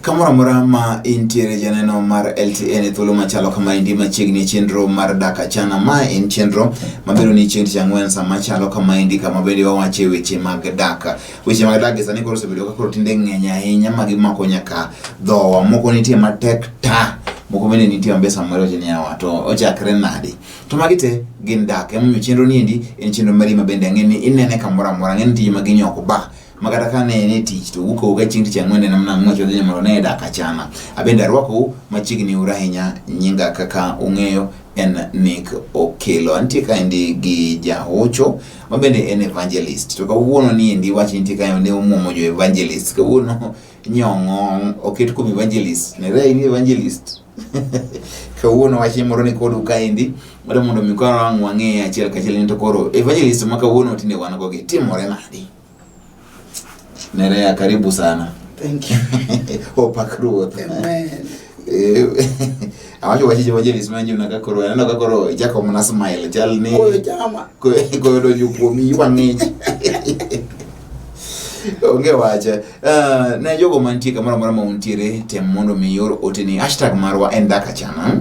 Kamoro amora ma intiere janeno mar LTN e thuolo machalo kama endi machiegni e chenro mar Dak Achana. Ma en chenro mabiro ni chieng' tich ang'wen sama chalo kama endi kama bende wawache weche mag dak. Weche mag dak gi sani koro osebedo ka koro tinde ng'eny ahinya ma gimako nyaka dhowa. Moko nitie matek ta, moko bende nitie mabe samoro wacho ni yawa to ochakre nadi. To magi te gin dak. Emomiyo chenro ni endi en chenro mari ma bende ang'e ni inene kamoro amora. Ang'e ni tije ma gini ok ba. Ma kata ka ne en e tich to wuok awuoka chieng' tich ang'wen en mana ng'wech odhi mondo ne dak achana. Abende arwakou machiegni uru ahinya nyinga kaka ung'eyo en Nick Okelo. Antie kaendi gi jahocho ma bende en evangelist. To kawuono ni endi wach nitie kae ne omuomo jo evangelist. Kawuono nyong'o oket kuom evangelist. Nere in evangelist. Kawuono wach moro ni kodu kaendi mondo mondo mi koro ang' wang'e achiel kachiel ni to koro evangelist ma kawuono tinde wan go gi timore nadi. Nerea, karibu sana. Thank you. Opak Ruoth. Amen. Awacho wach evangelist ma njuna ka koro aneno ka koro ichako mana smile chal ni Koyo chama. Koyo donjo kuomi ywa ng'ich. Onge wach. Ne jogo mantie kamoro amora ma untiere tem mondo mi ior ote ni hashtag marwa en Dak Achana.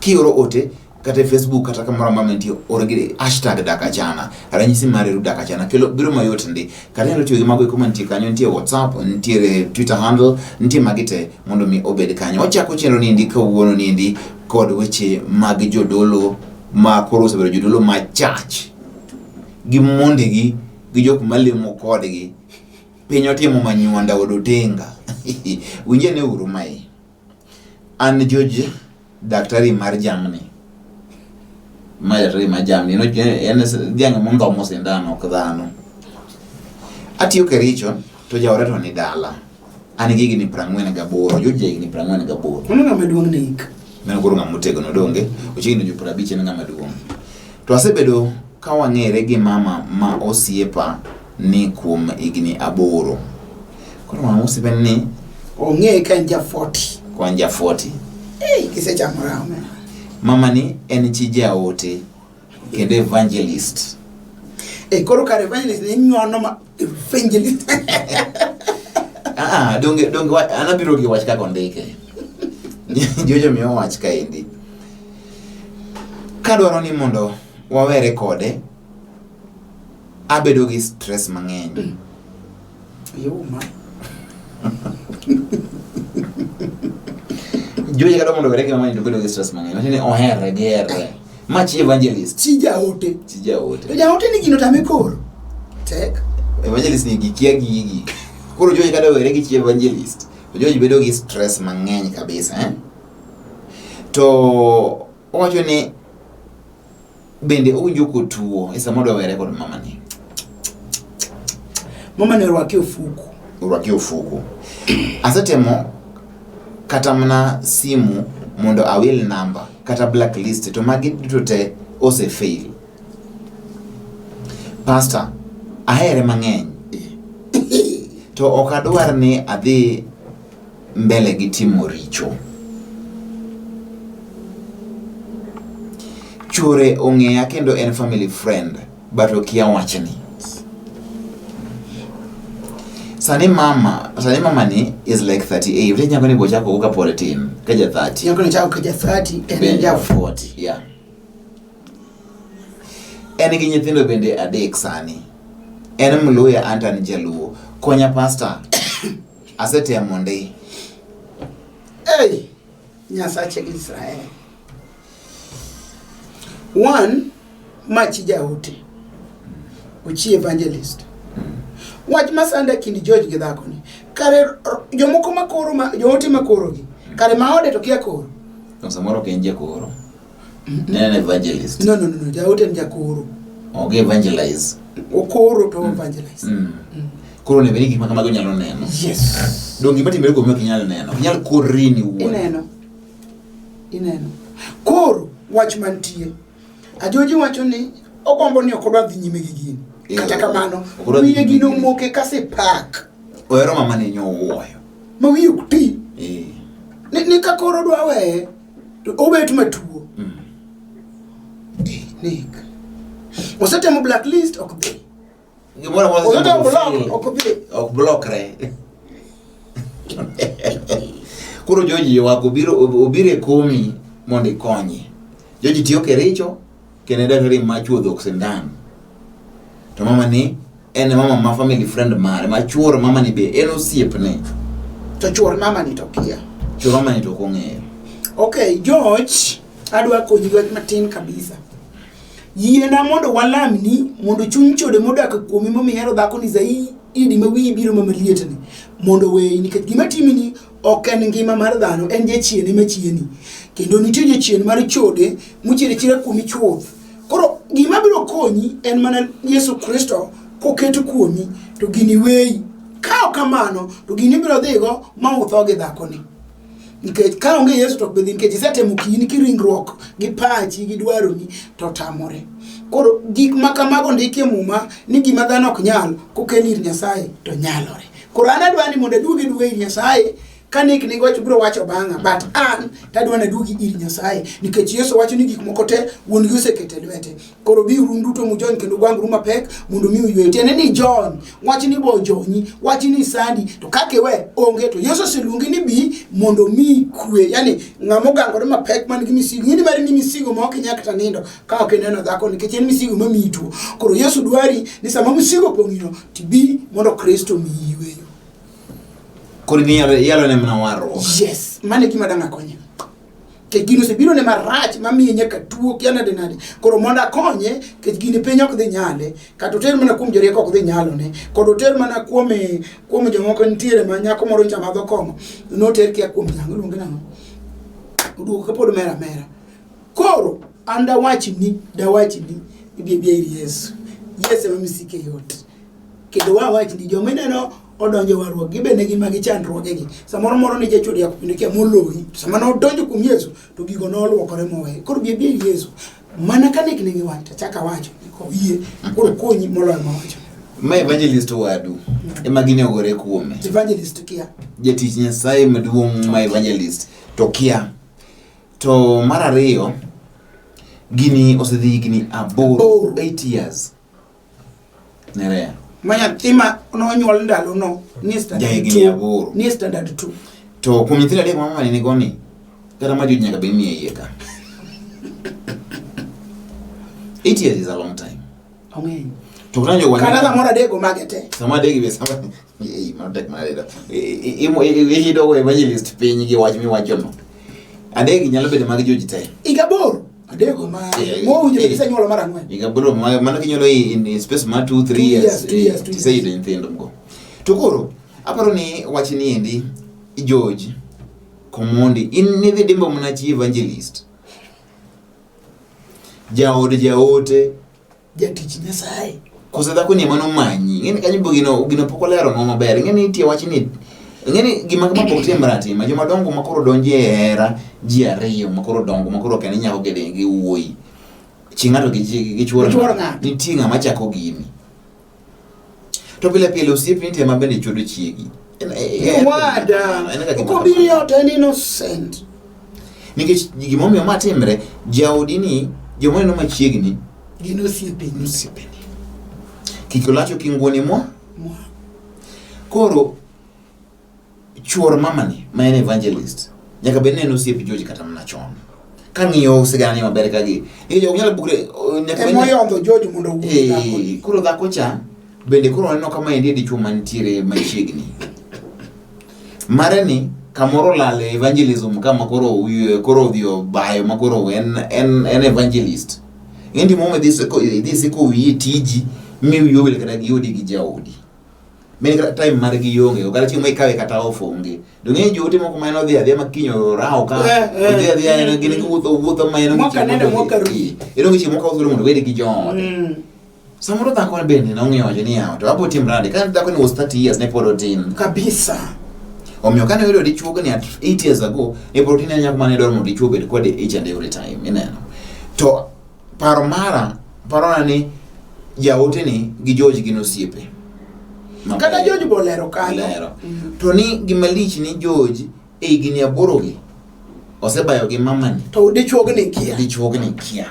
Kioro ote kata e Facebook kata kamoro amora mantie or gi hashtag Dak Achana. Ranyisi mar eru Dak Achana kelo biro mayot ndi. Kata inyalo tiyo gi mago eko mantie kanyo, nitie WhatsApp, nitiere Twitter handle, nitie magi te mondo mi obed kanyo. Wachako chenro ni endi kawuono ni endi kod weche mag jodolo ma koro osebedo jodolo ma church gi mondegi gi jok malemo kodgi. Piny otimo manywanda od otenga. Winje ne uru mae. An George daktari mar jamni. Ma daktari mar jamni. En dhiang' mondhomo sindan ok dhano. Atiyo Kericho to jaoda to ni dala. An gi higni 48, George ja higni 48. Mano ng'ama duong' Nick. Mano koro ng'ama otegno donge? Ochiegni donjo 50 en ng'ama duong'. To asebedo ka wang'ere gi mama ma osiepa ni kuom higni 8. Koro mama osiepa ni ong'e ka en ja 40. Kwa en ja 40. Eh, kisechamo rawo. Mama ni en chi jaote kendo evangelist. Eh, koro kar evangelist ni nyono ma evangelist. Ah, donge donge an abiro gi wach kaka ondike. Jojo miyo wach kaendi. Kadwaro ni mondo wawere kode, abedo gi stress mang'eny. Yuma. Jojo kadwa mondo owere gi mama ni to bedo gi stress mang'eny. Wacho ni oherre giherre. Ma chi evangelist. Chi jaote. Chi jaote. To jaote ni gino tame koro. Tek. Evangelist ni gikia gigi. Koro Jojo kadwa were gi chi evangelist, to Jojo bedo gi stress mang'eny kabisa, eh? To owacho ni bende owinjo kotuo e sama odwa were kod mamani. Mama ne orwake ofuku. Orwake ofuku. Asetemo kata mana simu mondo awil namba kata blacklist to magi duto te ose fail. Pastor, ahere mang'eny. To ok adwar ni adhi mbele gi timo richo. Chuore ong'eya kendo en family friend but okia wachni. Sani mama, sani mama ni is like 38. Ute nyako ni bochako ka pod tin, ka ja 30. Nyako ni chako ka ja 30, en ja 40. Yeah. En gi nyithindo bende 3 sani. En Mluya anta an Jaluo. Konya pastor. Asetemo ndi. Hey, Nyasache gi Israel. One, ma chi jaote. Ochi evangelist. Wach masanda kind George gi dhakoni. Kare jomoko makoro ma joote makoro gi. Kare ma ode to kia koro. To samoro ok en jakoro. Ne en evangelist. No, no, no, no, jaote en jakoro. Ok evangelize. Okoro to evangelize. Koro onego ni gik ma kamago nyalo neno. Yes. Donge gima timore kuomi ok inyal neno. Ok inyal korri ni wuon. Ineno. Ineno. Koro wach mantie. Ajoji wacho ni ogombo ni ok odwa dhi nyime gi gini. Kata kamano, Ok odwa dhi wiye nyime gino gi gini. moke ka sipak. Ohero mama ni nyowuoyo. Ma wiye ok ti. Ni ka koro odwa weye, to obet matuo. Nick. Osetemo blacklist ok dhi. Gimoro amora Osetemo osetemo block fail. ok dhi. Ok blockre. Koro George ywak obiro obiro e komi mondo ikonye. George tiyo Kericho kendo en daktari ma chuo dhok sindan. To mama ni en mama ma family friend mare ma chuor mama ni be en osiepne. To chuor mama ni to kia. Chuor mama ni to ok ong'eyo. Okay, George, adwa konyi gi wach matin kabisa. Yiena mondo walamni mondo chuny chode modak kuomi momiyo ihero dhakoni zaidi ma wiyi biro ma maliet ni mondo oweyi nikech gima timini ok en ngima mar dhano en jachien ema chieni kendo nitie jachien mar chode mochier achiera kuomi chuth koro gima biro konyi en mana Yesu Kristo koket kuomi to gini weyi ka ok kamano to gini ibiro dhigo ma utho gi dhakoni nikech ka onge Yesu to ok bi dhi nikech isetemo kiyini kiringruok gi pachi gi dwaroni to tamore. Koro gik ma kamago ndiki e Muma ni gima dhano ok nyal kokel ir Nyasaye to nyalore. Koro an adwa ni mondo aduogi duoga ir Nyasaye ka Nick nigo wach biro wacho bang'a but an to adwa ni aduogi ir Nyasaye nikech Yesu wacho ni gik moko te wuon gi oseketo e lwete. Koro biuru un duto mujony kendo gwangru mapek mondo mi uywe. Tiende ni ijony, wach ni bo ojonyi, wach ni sandi, to kaka iwe onge to Yesu oseluongi ni bi mondo mi kwe. Yani ng'ama ogangore mapek man gi misigo, ing'e ni mari ni misigo ma ok inyal kata nindo ka ok ineno dhako nikech en misigo mamiyi tuo. Koro Yesu dwari ni sama misigo opong'ino tibi mondo Kristo omiyi yweyo. Koro iyalo ne mana warruok. Yes, mano e gima dang' akonye. Kech gino osebiro ne marach mamiye nyaka tuo kia nade nade. Koro mondo akonye, kech gini piny ok dhi nyale. Kata oter mana kuom jorieko ok dhi nyalone. Kod oter mana kuom kuom jomoko nitiere ma nyako moro nyocha madho kong'o. Noter kia kuom jang'o iluonge nang'o? Oduogo kapod mera mera. Koro an dawachni, dawachni ibi abiya ir Yesu. Yesu ema misike yot. Kendo wawach ni joma ineno odonjo e warruok gibe ne gin magi chandruogegi. Samoro moro ni jachode ya kupindukia moloyi. Sama nodonjo kuom Yesu to gigo noluokore mowe. Koro bi abi ir Yesu. Mana ka nek nigi wach tachaka wacho ni koyie koro konyi moloyo mawacho. Ma evangelist wadu ema gini ogore kuome. Evangelist kia. Jatich Nyasaye maduong' ma evangelist to kia. To mar ariyo gini osedhi higni aboro, 8 years. Nerea. Ma nyathi ma nonyuol ndalono nie standard Jahigni 2. aboro. Nie standard 2. To kuom nyithindo adek ma mama nigo ni, kata ma George nyaka bed ni e iye ka. 8 years is a long time. Ong'eny. To kata jogo Kata samoro adek mage te. Sama adek be sama ei mano tek manade. Ihidogo evangelist piny gi wach miwachono. Adek nyalo bedo mag George te. Higa aboro. Adego ma mowinjo bed isenyuolo mar ang'wen. Higa aboro mano kinyuolo in space mar 2 3 years. 2 years, 2 years. Tiseyudo nyithindo go. To koro aparo ni wach ni endi George Komondi in nidhi dimbo mana chi evangelist. Jaod jaote jatich Nyasaye. Koso dhako ni ema nomanyi. Ing'eni kanyo be gino gino pok oleronwa maber. Ing'eni nitie wach ni ing'eni gima kama pok timre atima. Joma dongo ma koro donjo e hera ji ariyo ma koro dongo ma koro ok en nyako gi gi wuoyi. Chi ng'ato gi chi gi chuor Gi chuor ng'ato. Nitie ng'ama chako gini. To pile pile osiepni nitie ma bende chodo chiegi. Wada. En ga gima Okobiro kamano. ot en innocent. Nikech gimomiyo ma timre, jaodi ni joma neno machiegni Gin osiepeni. osiepeni. Kik olacho kinguoni mwa. Mwa. Koro chuor mamani ma en evangelist nyaka bed ni en osiep George kata mana chon. Kang'iyo sigana ni maber ka gi. Nikech ok nyal bukre nyaka bed ni- Emoyondho George mondo owuog Eh, dhakoni. koro dhako cha bende koro waneno kama endi e dichuo mantiere machiegni. Mare ni kamoro olal e evangelism kama koro koro odhi obayo ma koro en en en evangelist. Ing'e ni moma idhi siko idhi siko wiyi e tiji mi wiyi owil kata gi odi gi jaodi. Mene kata time margi onge, ok kata chieng' ma ikawe kata off onge. Donge ng'e joote moko ma en odhi adhiya ma kiny orawo ka, Eh, eh. odhi adhiya en gin giwuotho wuotho ma en onge Mwaka chieng' nende, modhi. mwaka rudi. Eh, en onge chieng' mokawo thuolo mondo obed gi joode. Samoro dhako bende nong'iyo wacho ni yawa to abo timra nade ka dhako ni was 30 years ne pod otin. Kabisa. Omiyo kane oyudo dichuo ni at 8 years ago ne pod otin en nyako mane dwaro mondo dichuo obed kode each and every time ineno. To paro mara parona ni jaote ni gi George gin osiepe. Maber. Kata George bolero kanyo. Lero. To ni gima lich ni George e higni aboro gi osebayo gi mamani. To dichuogni kia. Dichuogni kia.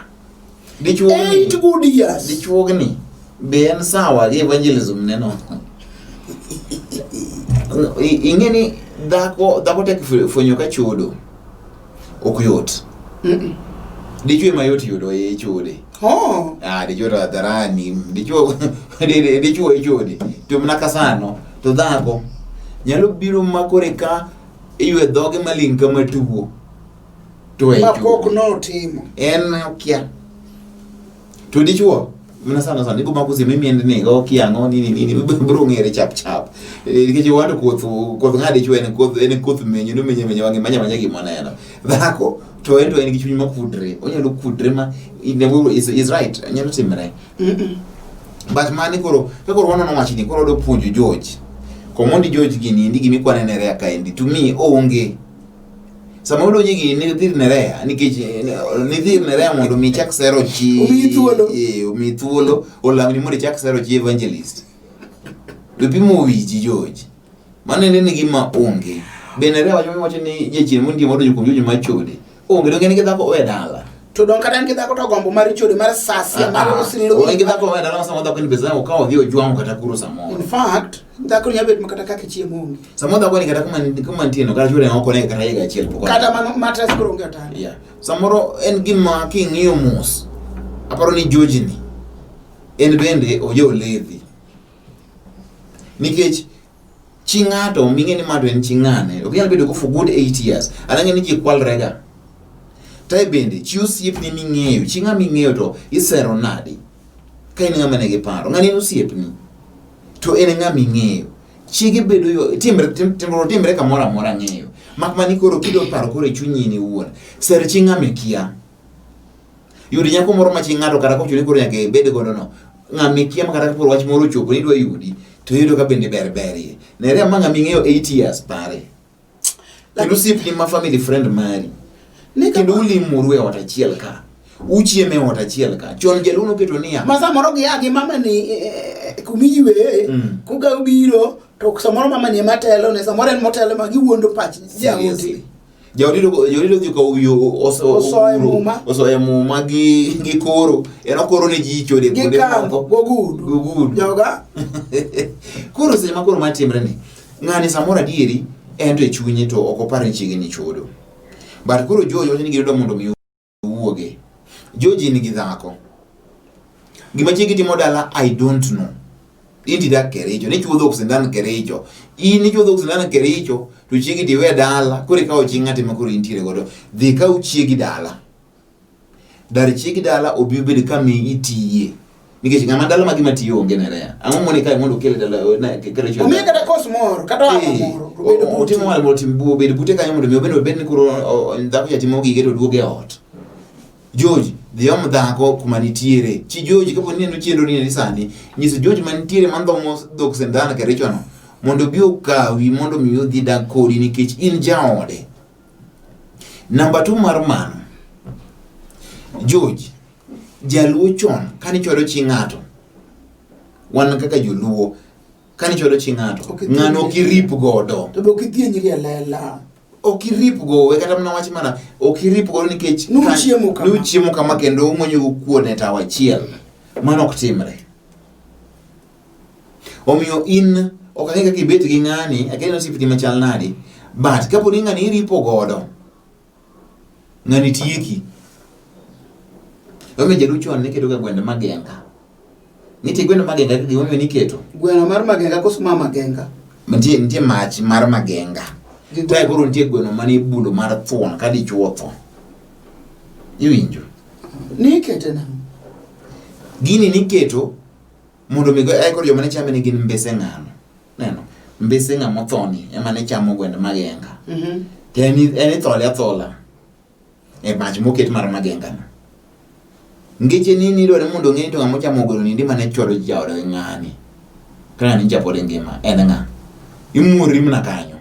Dichuogni. 8 good years. Dichuogni be en sawa gi evangelism ne no. Ing'e ni Dhako dhako tek fwenyo ka chodo. Ok yot. Dichwo ema yot yudo e chode. Oh. Ah, dichwo to hadharani, dichwo dichwo e chode. To mana ka sano, to dhako nyalo biro makore ka iywe dhoge maling' kama tuo. To e Ma pok chode. notimo. En okia. To dichwo mana sana sana ibo mako sime miend ni go kia ang'o nini nini bro ng'ere chap chap. Nikech wado koth koth ng'a dichwo en koth menyo no menyo menyo wang'e manya manya gima oneno. Dhako to en gi chuny makudre. Onyalo kudre ma is right nyalo timre. But mani koro ka koro wanono wachni koro wadwa puonjo George. Komondi George gini endi gima ikwane ne Rea kaendi to me onge. Sama udonjo e gini nidhir ne Rea nikech nidhir ne Rea mondo mi ichak sero chi Omiyi thuolo. Omiyi thuolo olamni mondo ichak sero chi evangelist. To pimo wichi George. Mano en gima onge. Bende Rea wacho wacho ni jachien montie modonjo kuom George machode. Onge donge en gi dhako owe dala. To dong kata en gi dhako to gombo mar chode mar sasia mar osilo. Onge gi dhako owe dala sama dhako ni pesa okawo odhi ojwang'o kata kuro samoro. In fact, dhako nyalo bet makata kaka chiemo onge. Samoro dhako ni kata kuma nitie no kata chwore ok onege kata higa achiel pok. Kata mano mattress koro onge otanda. Yeah. Samoro en gima king'iyo mos aparo ni George ni en bende ojo ledhi. Nikech chi ng'ato ming'e ni ma to en chi ng'ane ok inyal bedo go for good 8 years an ang'e ni ji kwalrega tae bende chi osiepni ming'eyo chi ng'ama ing'eyo to isero nadi ka in ng'ama nigi paro ng'ani en osiepni to en ng'ama ing'eyo chiege bedo yo timre timre timre kamoro amora ng'eyo mak mana ni koro kidwa paro koro e chunyi in iwuon ser chi ng'ama ikia yud nyako moro ma chi ng'ato kata kochuno ni koro nyaka ibed godo no ng'ama ikia ma kata kaporo wach moro ochopo ni idwa yudi to iyudo ka bende ber berie nere ma ng'ama ing'eyo 8 years pare kendo osiepni ma family friend mari kendo ulimoru e ot achiel ka uchiemo e ot achiel ka chon jaluo noketo niya ma samoro gia gi mama ni kumiyweye kuga ubiro to samoro mama ni ema telo ne samoro en motelo ma giwuondo pach jaodi Jaodino jaodino dhi kawo wiye Osoe muma. osoe muma gi koro en okoro ne ji chode gi kuonde kambo moko gogudu Gogudu. joga Koro seche ma koro ma timre ni ng'ani samoro adieri en to e chunye to ok opar ni chiege ni chodo. But koro George wacho ni gidwa mondo mi owuoge. George nigi dhako. Gima chiegi timo dala I don't know. In to idak Kericho, nichuo dhok sindan Kericho. In ichuo dhok sindan Kericho to chiegi to iwe dala, koro ikawo chi ng'ate ma koro intiere godo. Dhi ikaw chiegi dala. Dar chiegi dala obi obed kama itiye. Nikech ng'ama dala ma gima tiyo onge ne Rea. Ang'o moni kae mondo okel dala na Kericho. Omiye kata kos moro kata ohala moro to obed bute. Otimo ohala moro otim obed bute kanyo mondo mi obed ni koro dhako cha timo gige to oduogo e ot. George, dhi om dhako kuma nitiere. Chi George kapo ni neno chenro ni sani, nyis George mantiere mandhomo dhok sendana Kericho no mondo obi okawi mondo mi odhi dag kodi nikech in jaode. Namba 2 mar mano, George, jaluo chon kane ichwado chi ng'ato, wan kaka joluo kane ichwado chi ng'ato, ng'ano ok irip godo. To be ok idhienjri e lela. Ok irip go, we kata mana wach mana, ok irip godo nikech Nuchiemo kama. Nuchiemo kama kendo umonyo go kuon e tawo achiel. Mano ok timre. Omiyo in ok ang'e kaka ibet gi ng'ani, akia ni osiepni machal nadi, but kapo ni ng'ani iripo godo, ng'ani tieki. Omiyo jaluo chon ne keto ga gwend magenga. Nitie gweno magenga kaka gimomiyo niketo. Gweno mar magenga koso ma magenga? Nitie mach mar magenga. Kae koro nitie gweno mane ibulo mar thuon ka dichuo otho. Iwinjo? Nikete nang'o? Gini niketo mondo mi ae koro joma ne chame ne gin mbese ng'ano. Neno? Mbese ng'ama othoni ema ne chamo gwend magenga. To en ithole athola e mach moket mar magenga no. Ngeche ni nidwaro mondo ong'e ni to ng'ama ochamo gweno ni ndi mane chwado jaode gi ng'ani. Ka ng'ani cha pod ngima, en ng'a? Imuorri mana kanyo.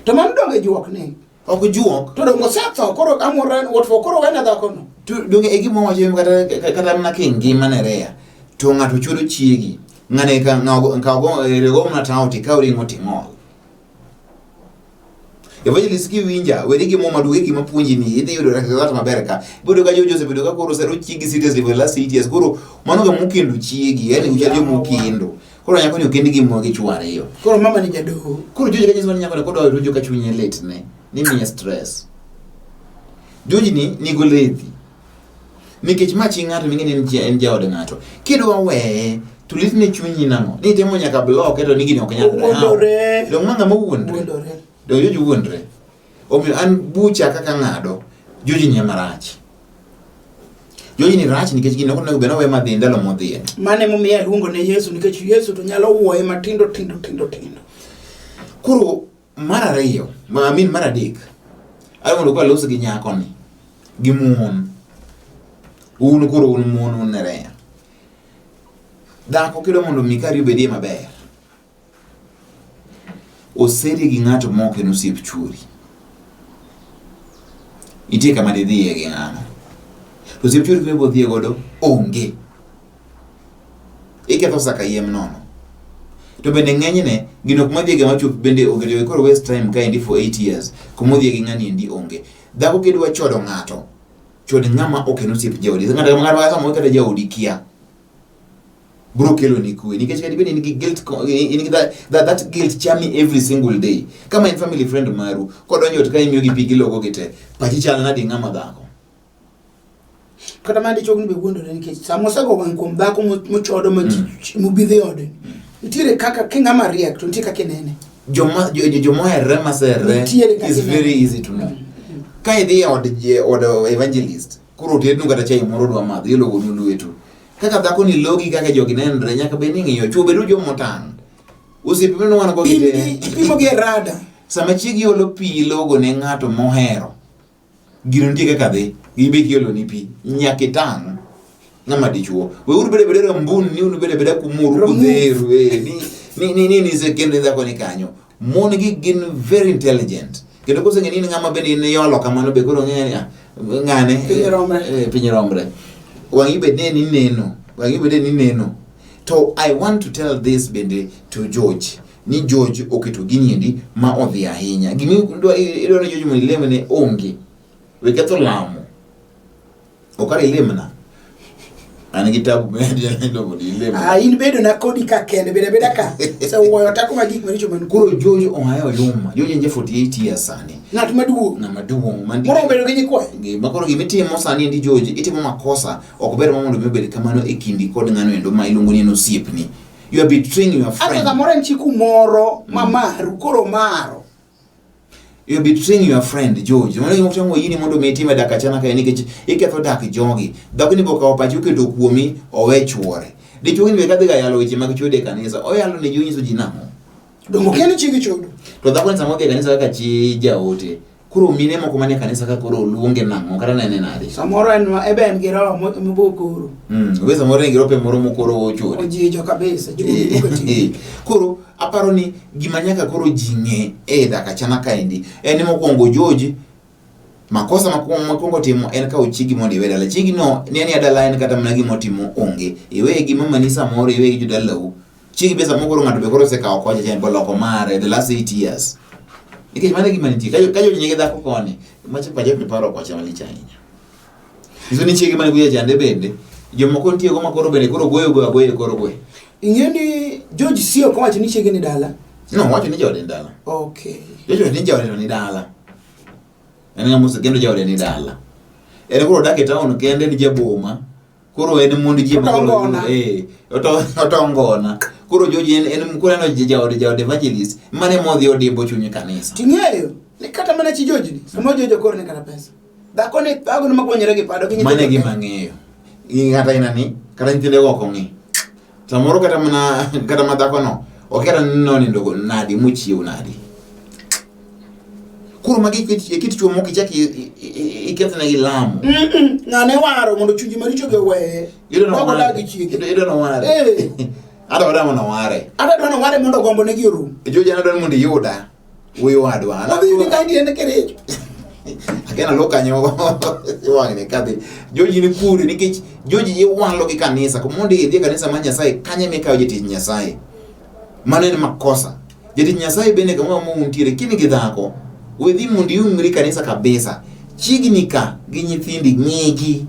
To mano donge juok ni? Ok juok. To donge osetho koro amora what for koro wena dhako no? To donge e gima wacho kata mana kingima ne Rea. To ng'ato chwado chiegi. Ng'ane ka ng'aw go rego mana tawo tikaw ring'o ting'ol. Evangelist kiwinja, weri gi muma duoge gima puonji ni idhi yudo result maber ka. Iboyudo ka George osebedo ka koro osero chiegi seriously for the last 8 years. Koro mano ga mokendo chiegi, yani uchal joma okendo. Koro nyako ni okendi gi mo gi chwo ariyo. Koro mama ni jadoho. Koro George kanyiso ni nyako ni kodwa rujo ka chunye lit ne, ni miye stress. George ni nigo lethi. Nikech ma chi ng'ato ming'e ni en en jaod ng'ato. Kidwa weye to lit ne chunyi nang'o? Ni temo nyaka block to ni gini ok nyalre. Wuondore. Dong' ma ng'ama wuondre. Wuondore. Dong' George wuondre. Omiyo an bucha kaka ng'ado, George ni ema rach. George ni rach nikech gini ok onego bed ni owe madhi ndalo modhiye. Mano emomiyo aluongo ne Yesu nikech Yesu to nyalo wuoye matindo tindo tindo tindo. Koro mar ariyo, ma I mean mar adek, adwa mondo koro alos gi nyakoni, gi mon. Un koro un mon un nerea. Dhako kidwa mondo mi kari obedie maber, Oseri gi ng'ato ma ok en osiep chuori. Nitie kama didhiye gi ng'ano. To osiep chuori kuma ibiro dhiye godo onge. Iketho sa kayiem nono. To bende ng'enyne gino kuma dhiye ga machop bende onge to koro waste time kaendi for 8 years kuma odhiye gi ng'ani endi onge. Dhako kidwa chodo ng'ato, chod ng'ama ok en osiep jaodi. Ng'ato ng'ato samoro kata jaodi kia. Bro kelo ni kwe nikech kata ibed in gi guilt in gi that guilt chami every single day. Kama en family friend maru, kodonjo ot ka imiyo gi pi gilogo gi te, pachi chal nadi ng'ama dhako. Kata mana dichuo ni be wuondore nikech sama osego wang' kuom dhako mochodo mobidho e ode. Nitiere kaka king'ama riek to nitie kaka inene. Joma joma oherre maserre is very easy to know. Ka idhi e od evangelist, koro otednu kata chai moro dwa madho, ilogonu lwetu. Kaka dhako ni logi kaka jogi nenre nyaka bed ni ing'iyo chwo bedo joma otang'. Osiepe mane wan go gi te. Ipimo gi e rada. Sama chiegi olo pi logo ne ng'ato mohero. Gino nitie kaka dhi, gibe kiolo ni pi, nyaka itang' ng'ama dichuo. Weuru bedo abeda rambun ni unu bedo abeda kumuru kudheru eh, ni ni ni ni ni sekende dhako ni kanyo. Mon gi gin very intelligent. Kendo koseng'e ni in ng'ama bende in yolo kamano be koro ng'e ni ah, ng'ane Piny romre. Piny romre. Wang'i bed ni neno, wang'i bed ni neno. To I want to tell this bende to George ni George oketo gini endi ma odhi ahinya. Gima idwa ni George mondo ilemne onge. We ketho lamo. Ok ar ilemna. An gi tabu mondo ilemna. Ah, in bedo na kodi ka kende, bedo abeda ka. Osewuoyo teko ma gik maricho man Koro George ohayo oyuma. George en ja 48 years sani. Ng'at maduong'. Ng'ama duong' man Moro bedo gi nyikwayo. Gima koro gima itimo sani endi George, itimo makosa, ok ber ma mondo mi obed kamano e kindi kod ng'ano endo ma iluongo ni en osiepni. You are betraying your Ata friend. samoro en chiku moro ma maru koro maro. You are betraying your friend George. Mano gima otimo yini mondo mi itime dak achana kae nikech iketho dak jogi. Dhako ni bokawo pache oketo kuomi owe chuore. Dichuo ni be kadhi ga yalo weche mag chode e kanisa, oyalo ne ji onyiso ji nang'o? Dongo kia ni chiegi chodo. To dhako ni sama odhi e kanisa kaka chi jaote, koro mine moko manie kanisa ka koro luonge nang'o kata nene nade? Samoro en ebe en gi roho mobo koro. We samoro en gi rope moro mokoro ochode. Ojijo kabisa. Chuny moko tiyo. Koro aparo ni gima nyaka koro ji ng'e e dak achana kaendi en ni mokwongo George makosa mokwongo timo en kawo chiegi mondo iwe dala. Chiegi no ne ni dala en kata mana gima otimo onge. Iweye gi mamani samoro iweye gi jodalau. Chiegi be samoro koro ng'ato be koro osekawo kocha cha en boloko mare the last 8 years. Nikech mano e gima nitie. Ka George nigi dhako koni, macha pacha paro kocha malich ahinya. Nyiso ni chiege mane kuya chande bende jomoko nitie go ma koro bende koro goyo goyo agoyo e kor gwe. Ing'e ni George Sio kowacho ni chiege ni dala. No, wacho ni jaode ni dala. Okay. George wacho ni jaode to ni dala. En ng'ama osekendo jaode ni dala. En koro odak e town kende ni jaboma. Koro en mond ji ema koro Otongona. Otongona. Koro George en koro en jaode jaode evangelist mane modhi odimbo chuny kanisa. Ting'eyo ni kata mana chi George ni samoro George ok orne kata pesa. Dhako ni dhako ni magwanyore gi pado gi Mano e nyithindo gima ang'eyo. Kata ina ni, kata nyithinde go ok ong'i. Samoro kata mana kata ma dhako no, okia ni nonindo go nadi mochiew nadi. Koro magi e kit chwo moko ichak ikethnegi lamo. Ng'ane waro mondo chunje maricho gi oweye. Idwa Ok odag gi chiege. noware. Eh. Adwa dwa mondo oware. Adwa dwa noware mondo gombo negi orum. Joji an adwa ni mondo iyuda. Wuoyi wadwa. An Odhi yudi ka en Kericho. Akena lo kanyo wang'ni kadhi. Joji ni kure nikech joji iwalo gi kanisa. Mondo idhi e kanisa mar Nyasaye kanye mikawo jatich Nyasaye. Mano en makosa. Jatich Nyasaye bende kamoro amora untiere kini gi dhako, we dhi mondo iumri kanisa kabisa. Chiegni ka gi nyithindi ng'igi.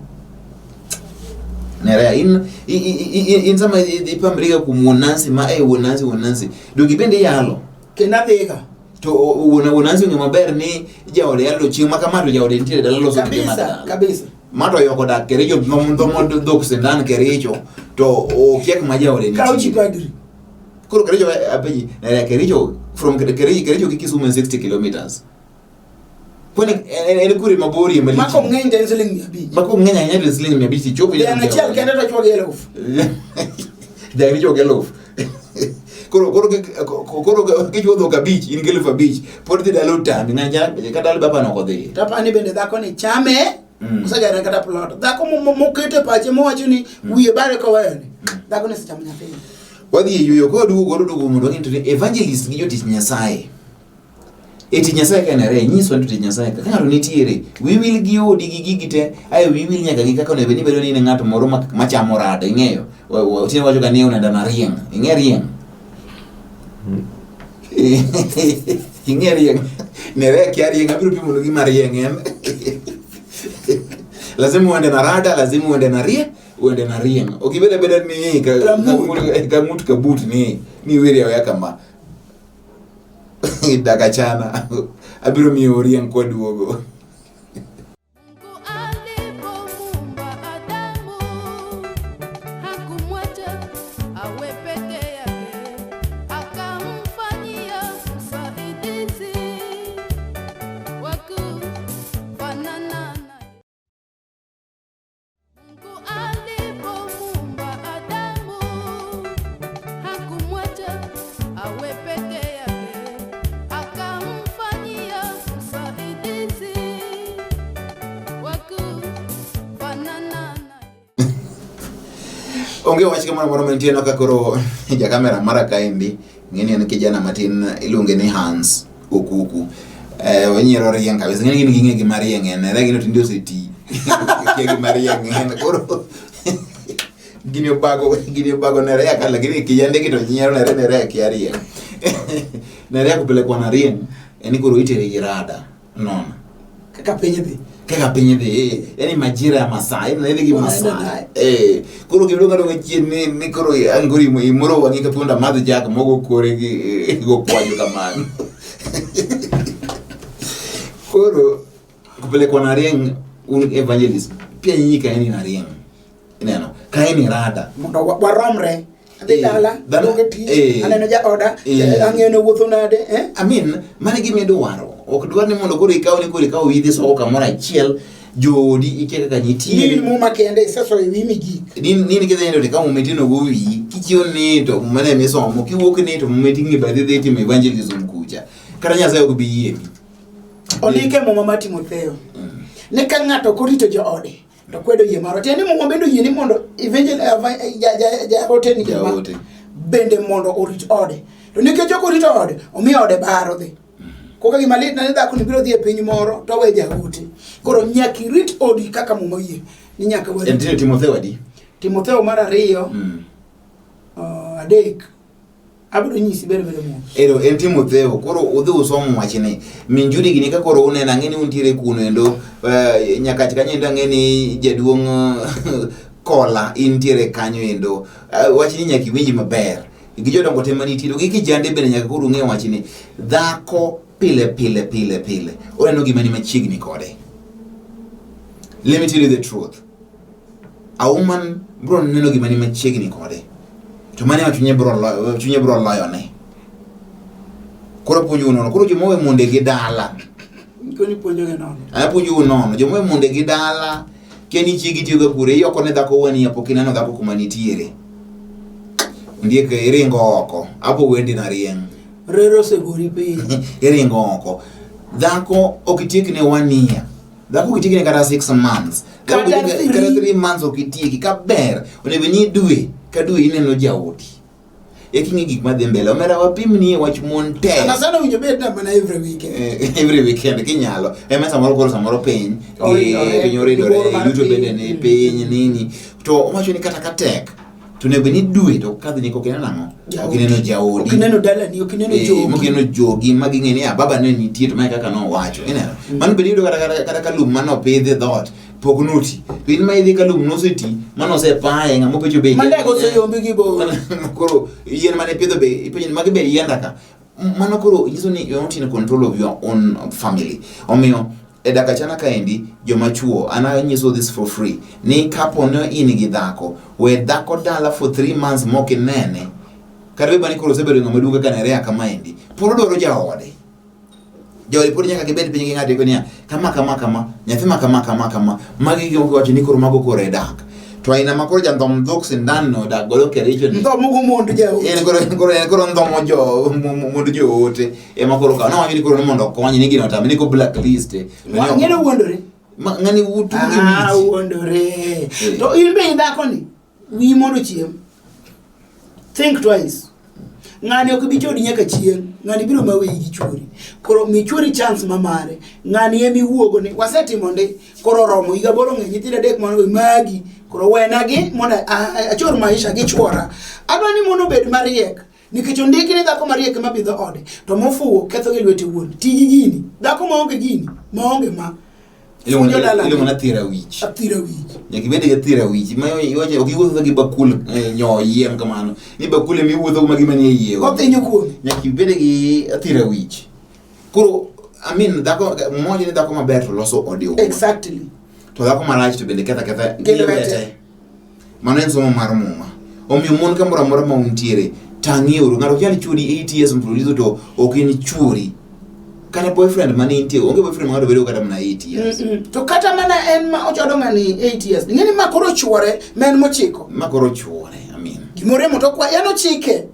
Nerea in in sama ipamriga kuom wuon Nancy ma e wuon Nancy wuon Nancy donge bende iyalo Kendo adhiga. To wuon Nancy ong'eyo maber ni jaode yalo chieng' ma kama to jaode nitiere dala loso gige mag Kabisa, dala. kabisa. Ma to yoko dak Kericho dhomo dhok sindan Kericho to okia kuma jaode Kaw chi nitie. padri. Koro Kericho apenji Nerea Kericho from Kericho Kericho gi Kisumu en 60 kilometers. Kwani en kure maborie malich? Mako ng'eny to en siling 500. Mako ng'eny ahinya to siling 500 tichopo Dhiang' achiel kende to chwogi 1000. Dhiang' ichwogi 1000. Koro kichwo dhok abich in gi 5000 pod dhi dala otami ng'anya kata dala baba no ok odhi. To apani bende dhako ni chame osegere kata plot. Dhako moketo e pache mowacho ni wiye bare koweyo ni. Dhako ni osechamo nyathini. Wadhi e yueyo koro duogo koro duogo mondo wang'e to ni evangelist gi jotich Nyasaye. E tich Nyasaye ka enere nyiswa ni tich Nyasaye ka ng'ato nitiere wiyi wil gi odi gi gigi te ae wiyi wil nyaka gi kaka onego bed ni ibedo ni in ng'at moro machamo rada ing'eyo tinde wacho ga ni onenda na rieng' ing'e rieng' ing'e rieng' nere kia rieng' abiro pimo nu gima rieng' en lazima uende na rada lazima uende na rie uende na rieng' ok ibed abeda ni ka ng'ut ka but ni ni weri aweya kama Daka chana abiro miyo rieng' kwaduogo. Mungu alipomuumba Adamu hakumwacha awe peke yake, akamfanyia msaidizi wa kufanana naye. Mungu alipomuumba Adamu hakumwacha awe peke yake, akamfanyia msaidizi wa kufanana naye. Onge wach kamoro amora mantie no ka koro ja kamera mara kaendi ng'eni en kijana matin iluonge ni Hans Okuku. Onyiero rieng' kabisa ng'eni gin ging'e gima rieng' en ere gino tinde oseti kia gima rieng' en koro gini obago Nerea ka lakini kijande gi to nyiero nere Nerea kia rieng'. Nerea kupelekwa na rieng' en koro itere gi rada nono Kaka piny dhi. Kaka piny dhi, yani majira ya masaa, yani idhi gi Unaenda masaa. naye. Koro gibiro ng'ado chien ni koro an koro imoro wang'i ka punda madho chak mogo kore gi go kwajo kamano. Koro kupelekwa na rieng' un evangelist pia nyinyi kaeni na rieng'. Ineno, kaeni rada. Mondo waromre. Adhi dala, donge tich, aneno jaoda, ang'eyo ni owuotho nade, eh? I mean, mano e gima idwaro. Ok dwar ni mondo koro ikaw ni koro ikaw idhi soko kamoro achiel, joodi ikia kaka nitiere. Ni muma kende isesoyo e wiyi migik. Ni kidhi nindo to ikaw muma iting'o go wiyi. Kichiewo ni to muma ne misomo, kiwuok ni to muma iting'o e bathi idhi timo evangelism kucha. Kata Nyasaye ok bi yieni. Ondike e muma mar Timotheo. Ni ka ng'ato ok orito joode, to kwedo yie marwa. Tiende ni muma bende oyie ni mondo evangel, jaote ni gima Jaote. bende mondo orit ode. To nikech ok orito ode, omiyo ode baro dhi. Koka gima lit na ni dhako ni biro dhi e piny moro to owe jaote. Koro nyaka irit odi kaka muma oyie ni nyaka warit. En tinde Timotheo adi? Timotheo mar 2, 3. Abiro nyisi ber ber mos. Ero en Timotheo, koro udhi usom wachni. Min Judy gini ka koro uneno ang'e ni untiere kuno endo, Nyakach kanyo endo ang'e ni jaduong' Kola intiere kanyo endo. Wachni nyaka iwinji maber. Gi jodongo te manitiere, gi kijande bende nyaka koro ung'e wachni. Dhako pile pile pile pile oneno gima ni machiegni kode. Let me tell you the truth. A woman bro neno gima ni machiegni kode. To mano ema chunye bro loyone. Koro puonjou nono. Koro joma owe monde gi dala. Koni puonjo gi nono. Apuonjou nono. Joma owe monde gi dala, kia ni chiegi tiyo ga kure, iyoko ne dhako wani pok ineno dhako kuma nitiere. Ondiek iringo oko. Apo wendi na rieng'. Rero osegori piny. Iringo oko. Dhako ok itiek ne 1 year. Dhako ok itiek ne kata 6 months. Dhako Kata ok itiek three. kata 3 months ok itieki. Kaber, onego ni dwe ka dwe ineno jaodi. Eka ing'e gik madhi mbele. Omera wapimni e wach mon te. Sana sana owinjo bed na mana every weekend. Every weekend kinyalo. Ema samoro koro samoro piny. Oridore, Piny oridore, luor mar yuto bende piny. ni piny nini. To owacho ni kata ka tek, to onego bed ni dwe to kadhi ni ok ineno ang'o? Ok ineno jaodi. Ok ineno dalani, ok ineno jogi. Ok ineno jogi ma ging'e ni, baba ne nitie to mae kaka nowacho. Ineno? Mano bende iyudo kata ka lum mane opidh e dhoot. Pok noti. To in ma idhi ka lum noseti, mano osepaye, ng'ama opecho be. Mandego oseyombi gi bor. Koro yien mane ipidho be ipenjo ni magi be yienda ka. Mano koro nyiso ni you're not in control of your own family. Omiyo e dak achana kaendi joma chuo an anyiso this for free ni kapo ni in gi dhako we dhako dala for 3 months mok inene kata bed ni koro osebedo ng'ama duong' kaka Nerea kamaendi pod odwaro jaode jaode pod nyaka gibed piny gi ng'ato iko niya kama kama kama nyathi ma kama kama kama magi gik moko wacho ni koro mago koro e dak to aina ma koro jandhom dhok sindan no dak godo kericho ni Ndhomo go mond jaote. en koro en koro en koro ndhomo jo mond joote ema koro kawo nowacho ni koro ni mondo okonye ni gino otame ni ko blacklist to ni ok- Ng'eno wuondore. Ma- ng'ani wutugo gi Ah, wich wuondore. Eh. To in be dhako ni wiyi mondo ochiem. Think twice. Ng'ani ok bi chodi nyaka chieng'. Ng'ani biro ma weyi gi chuori. Koro mi chuori chance ma mare. Ng'ani ema iwuogo ni wasetimo ndi. Koro oromo higa aboro ng'eny nyithindo adek mondo magi. Koro wena gi mondo achor maisha gi chuora. Adwa ni mondo obed mariek. Nikech ondiki ni dhako mariek ema pidho ode, to mofuwo ketho gi lwete wuon. Ti gi gini. Dhako maonge gini, maonge ma. Fuonjo dalane. Iluongo ni athira wich. Athira wich. Nyaka ibed gi athira wich. Ma iwacho ok iwuotho gi bakul nyo yiem kamano. Ni bakul ema iwuotho ma gima nie iye. Kothinyo kuome. Nyaka ibed gi athira wich. Koro I mean dhako mmoja ni dhako maber to loso ode owuon. Exactly. To dhako marach to bende ketho aketha Gi lwete. lwete. Mano en somo mar muma. Omiyo mon kamoro amora ma untiere, tang'ieuru. Ng'ato ok nyal chuori 8 years mfululizo to ok en chuori. Kata boyfriend mane intie, onge boyfriend ma ng'ato bedogo kata mana 8 years. To kata mana en ma ochodo ng'ani 8 years. Ing'e ni ma koro chuore ma en mochiko. Ma koro chuore, I mean. Gimoro emo to kwa en ochike.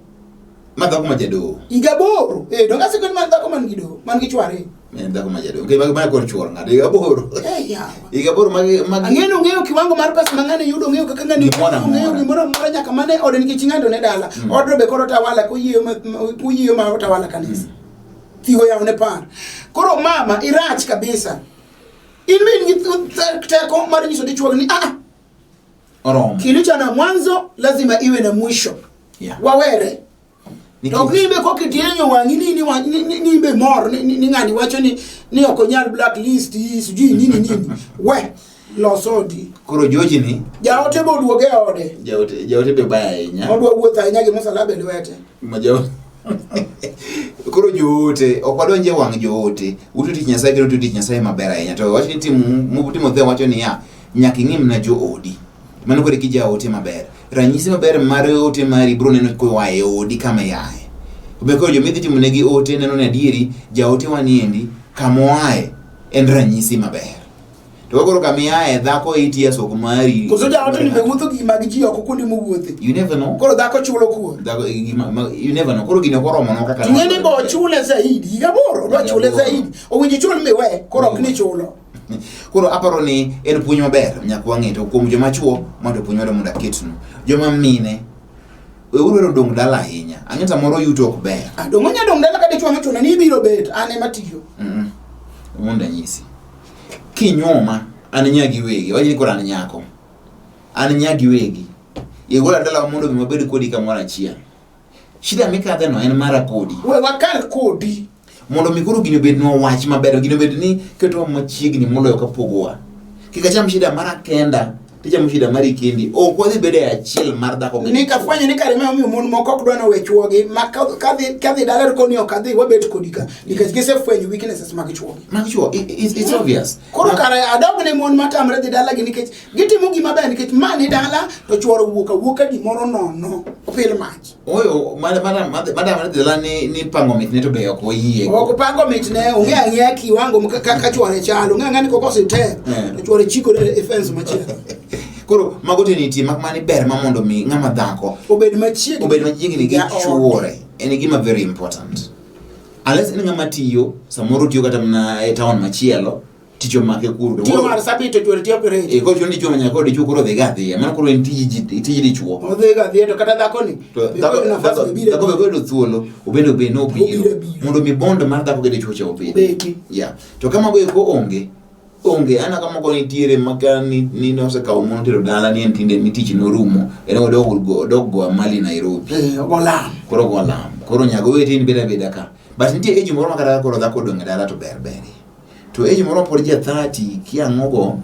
Ma dhako ma jadoho. Higa aboro. Eh, donge asiko ni man dhako man gi doho, man gi chware. En dhako ma jadoho. Nikech ma koro chuor ng'ato higa aboro. Eh, yawa. Higa aboro magi magi Ang'eyo ni ong'eyo kiwango mar pesa ma ng'ani yudo, ong'eyo kaka ng'ani Gimoro amora. ong'eyo gimoro amora nyaka mane ode nikech ng'ato ne dala. Odno be koro tawala koyieyo ma koyieyo ma otawala kanisa. Thigo yawo ne par. Koro mama irach kabisa. In be in gi teko mar nyiso dichuo ni ah oromo. kilicho na mwanzo lazima iwe na mwisho. Yeah. Wawere. Nikech- To ok ni ibe kokitienyo wang'i ni ni wa- ni ni- ni ibe mor ni ni- ni ng'ani wacho ni ni ok onyal blacklist sijui nini nini. We los odi. Koro George ni Jaote be oduoge e ode. jaote jaote be baya ahinya. Odwa wuotho ahinya gi musalaba e lwete. Ma jaote Koro joote ok wadonj e wang' joote. Uto tich Nyasaye kendo uto tich Nyasaye maber ahinya. To wach ni Tim Timotheo wacho niya, nyaka ing'i mana joodi. Mano koro eki jaote maber. Ranyisi maber mar ote mari biro neno koa e odi kama iaye. Omiyo koro joma idhi timonegi ote neno ni adieri jaote waniendi kama oaye en ranyisi maber. To ka koro kama iaye dhako 8 years ok mari. Koso jaote ni be wuotho gi mag ji oko kuonde mowuothe. You never know. Koro dhako chulo kuon. Dhako gima you never know. Koro gini ok oromonwa kaka To ing'e ni bo chule zaidi. Higa aboro odwa chule Higa aboro. zaidi. Owinjo ichul miwe koro ok ni chulo. Koro aparo ni en puonj maber nyaka wang'e to kuom joma chuo mondo puonj maber mondo aketnu. Joma mine weuru hero dong' dala ahinya. Ang'e samoro yuto ok ber. Ah, dong' onya dong' dala ka dichuo mochuno ni ibiro bet an ema tiyo. Mondo anyisi. Kinyuoma an nya gi wegi, wach ni koro an nyako. An nya gi wegi. Igola dala mondo mi wabed kodi kamoro achiel. Shida mikadhe no en mara kodi. We wakal kodi. Mondo mi koro gini obednwa wach maber, gini obed ni ketowa machiegni moloyo kapogowa. Kik acham shida mara kenda, tichamo shida mari kendi. Ok wadhi bedo e achiel mar dhako gi Ni dichwo. kafwenyo ni kare ma omiyo mon moko ok dwa nowe chuogi ma kadhi dala to koni ok adhi wabet kodi ka nikech gisefwenyo weaknesses mag chuogi. Mag chwo, it's obvious. Koro kare adog ne mon matamre dhi dala gi nikech gitimo gima ber nikech ma ni dala to chuoro wuok awuoka gimoro nono opil mach. Oyo, madam dhi dala ni pango mitne to be ok oyie. Ok pango mitne ong'e ang'eya kiwango kaka chuore chalo ong'e ang'eya ni koko ositep to chuore chikore e fence machielo. Koro mago te nitie mak mana ni ber ma mondo mi ng'ama dhako obed machiegni obed machiegni gi chuore en gima very important. Unless en ng'ama tiyo, samoro tiyo kata mana e town machielo, tich omake kuro. Tiyo mar sabit to chuore tiyo operate. Eh, koro chuno dichuo ma nyaka koro dichuo koro odhi ga adhiya. Mano koro en tij dichuo. Odhi ga adhiya to kata dhako ni. To dhako be koyudo thuolo, obende obed ni obiro. Mondo mi bond mar dhako gi dichuo cha obedi. Obedi. Yeah. To ka mago eko onge, onge ana kama moko nitiere maka ni nosekawo mon tero dala ni en tinde ni tich norumo en odok go amali Nairobi. Eh, ogo lam. Koro ogo lam. Koro nyago wete in beda beda ka. But nitie age moro ma kata koro dhako odong' e dala to ber beri. To age moro pod ja 30 kia ang'o go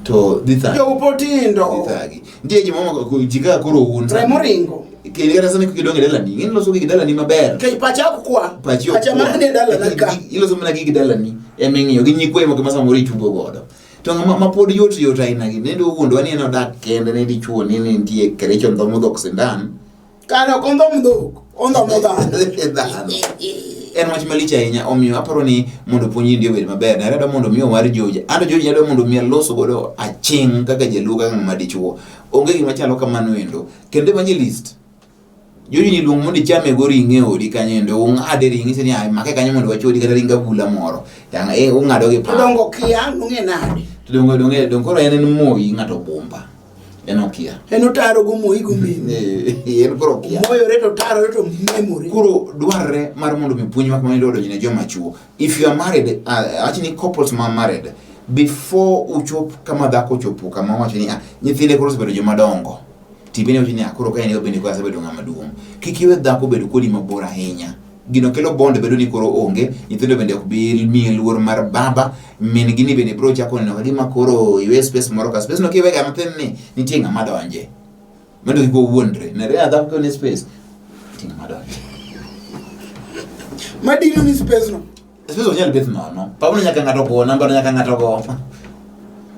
To dhi thagi. Jogo pod tindo. Dhi thagi. Nitie ji moko ji kaka koro un. Remo ringo. Kendo kata sani kidongo e dalani, ing'e ni iloso gig dalani maber. Nikech pacha ok kwa. Pachi ok Pacha kwa. mana ni e dalana ka. Iloso mana gig dalani ema ing'iyo gi nyikwayi moko ma samoro itugo godo. To ng'ama ma pod yot yot aina gi nende owuondwa ni en odak kende ne dichuo ni ne nitie kerecho ndhomo dhok sindan. Kare ok ondhom dhok, ondhomo dhano. Dhano. En wach malich ahinya omiyo aparo ni mondo puonj nyiri obed maber. Nare adwa mondo mi owar George. Anto George adwa mondo mi alos godo aching' kaka jaluo kaka ng'ama dichuo. Onge gima chalo kamano endo. Kendo evangelist Joji ni luong mondo ichame go ring'e odi kanyo endo ung'ade ring'i sani ai make kanyo mondo wachodi kata ring abula moro. Tang e ung'ado gi To pala. dongo kia nong'e nade. To dongo dongo dongo koro en en moi ng'ato bumba. En okia. En otaro go moi go mimi. Eh, en koro okia. Moyore to tarore to memore. Koro dwarre mar mondo mi puonj ma kamano odonj ne joma chuo. If you are married, awach ni couples ma married, before uchop kama dhako ochopo kama owacho ni ah, nyithinde koro osebedo joma dongo. Tibende wacho ni ah, koro ka en bende koro asebedo ng'ama duong'. Kik iwe dhako obed kodi mabor ahinya. Gino kelo bond bedo ni koro onge, nyithindo bende ok bi miyi luor mar baba, min gi ni bende biro chako neno ka gima koro iwe space moro ka space no kiwe ga mathin ni nitie ng'ama donje. Mondo kik owuondre. Nere a dhako ni space. Nitie ng'ama donje. Madino ni space no. Space ok nyal bet nono. Pablo nyaka ng'ato go, namba no nyaka ng'ato go.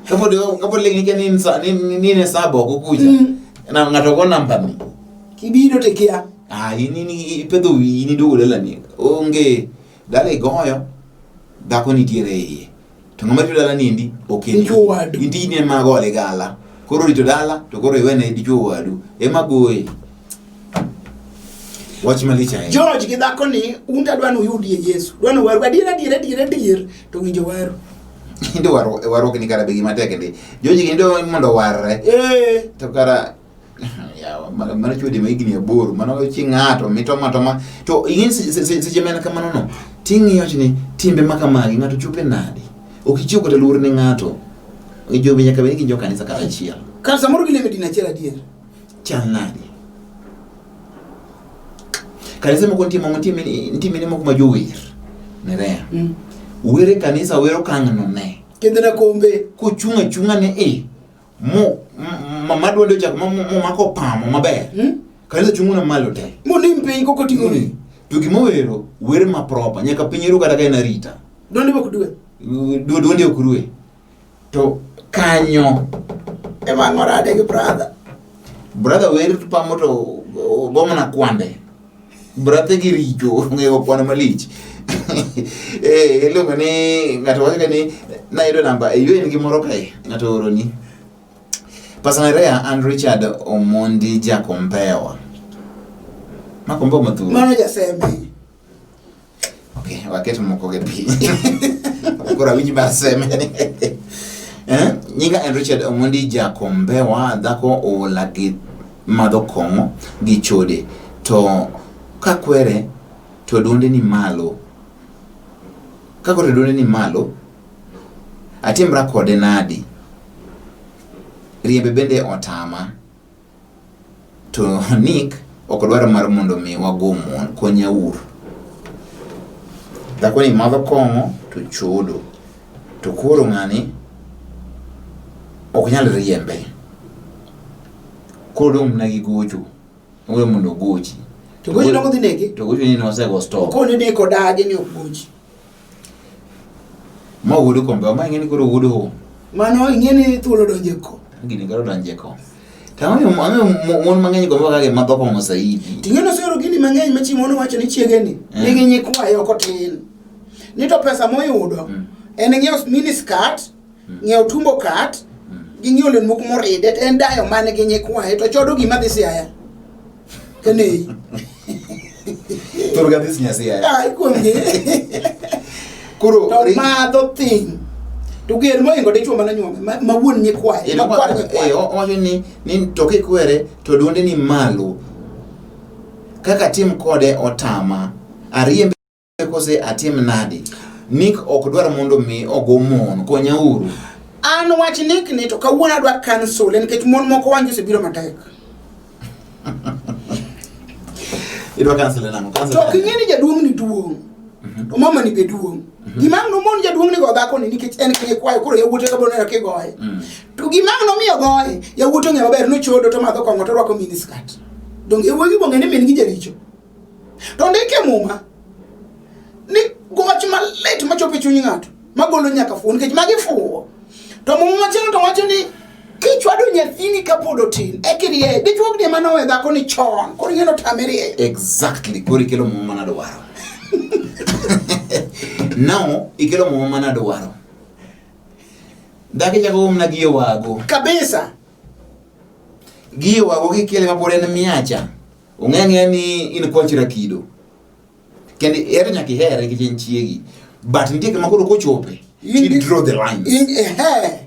Kapod kapod ling'ni kia ni ni ni sa boko kucha. Na ng'ato go namba ni. Kibiro to ikia. Ah, in in ipedho wiyi in iduogo dalani. Onge dala igoyo, dhako nitiere e iye. To ng'ama rito dala niendi ok en. Dichuo wadu. In tijni ema gole gala. Koro rito dala to koro iwene dichuo wadu. Ema goye. Wach malich ahinya. George gi dhako ni un to adwa ni uyudie Yesu. Dwa ni waru adier adier adier adier to winjo waru. Inde warruok ni kara be gima tek ndi. Joji gi ndo mondo owarre. Eh, To kara yawa mano chwede ma higni 8 mano chi ng'ato mitoma toma to ing'e seche ma en kamano no ting'iyo ni timbe ma kamagi ng'ato chope nade ok ichiw kata luor ne ng'ato jobi nyaka bed ni gin jo kanisa kata achiel kar samoro gilemo e din achiel adier. Chal nade kanisa moko nitie moko nitie mine moko ma jower nerea wer e kanisa wero kang'no ne Kendo na kombe. Kochung' achung'a ne e mo ma dwonde ochako momako pamo maber kanisa chung' na malo te Monim piny koko ting'o ni. To gima owero wer ma proper nyaka piny ru kata ka en arita. Dwonde ok dwe. Dwonde ok rwe. To kanyo ema ng'orade gi brother. Brother wer pamo to ogo mana kwande. Brathe gi richo ong'eyo kwano malich. Eh, iluongo ni ng'ato wacho ka ni nayudo namba e yuen gi moro kae ng'ato oroni. Pastor Nerea and Richard Omondi Jakompewa. Makompewa mathuro. Mano jaseme. Okay, waket moko gi piny. Koro awinj mar seme ni. Eh, nyinga en Richard Omondi Jakombewa, dhako oola gi madho kong'o gi chode. To kakwere to duonde ni malo. Ka koro duonde ni malo, atimra kode nadi? Riembe bende otama. To Nick ok dwar mar mondo mi wago mon, konya uru. Dhako ni madho kong'o to chodo. To koro ng'ani ok nyal riembe. Koro dong' mana gi gocho. Owe mondo ogochi. To gocho dongo dhi nege? To gocho ni nosego stop. Okone ni kodagi ni ok gochi. Ma wuod kombe, ma ing'e ni koro wuod home. Mano ing'e ni thuolo donje ko. Gini koro donje ko. To ang'o ang'o mon mang'eny gombo kaka madho kong'o saidi. Ting'e nosero gini mang'eny ma chieng' moro wacho ni chiege ni nigi nyikwaye ok otin. Ni to pesa moyudo en ng'iewo mini skirt, ng'iewo tumbo kat, gi ng'iewo lewni moko moride, to en dayo man gi nyikwaye to chodo gima dhi Siaya. Kenei. Thur ga dhi Siaya. Ai kuom gi. Koro To madho thing. To ger mohingo dichuo mana nyuome ma wuon nyikwaye, ma kwar nyikwaye. Owacho ni to kikwere to duonde ni malo. Kaka tim kode otama. Ariembe kose atim nadi? Nick ok dwar mondo mi ogo mon, konya uru. An wach Nick ni to kawuono adwa cancel nikech mon moko wang'e osebiro matek. Idwa cancel nang'o? Cancel. To ok ing'e ni jaduong' ni duong'. To mama ni be duong'. Gima ang' nomon jaduong' ni go dhako ni nikech en gi kwayo koro yawuote ka boneno kigoye. To gima ang' nomiyo goye, yawuote ong'eyo maber nochodo to madho kong'o to rwako mini skirt. Donge yawuoyi gi bong'e ni min gi jaricho. To ndike muma ni goch malit machopo e chuny ng'ato magolo nyaka fuwo nikech magi fuwo. To muma machielo to wacho ni kichwado nyathini kapod otin ekirieye dichuogni ema nowe dhako ni chon koro ing'e notame rieyo. Exactly. Koro ikelo muma manadwaro. Now ikelo muma manadwaro. Dhako ichako mana gi wago. Kabisa. Gi wago kikele mapod en miacha. Ong'e ang'eya ni in kwach rakido. Kendo ihero nyaka ihere nikech en chiegi. But nitie kama koro kochope, In- ti draw the lines. In, ehe.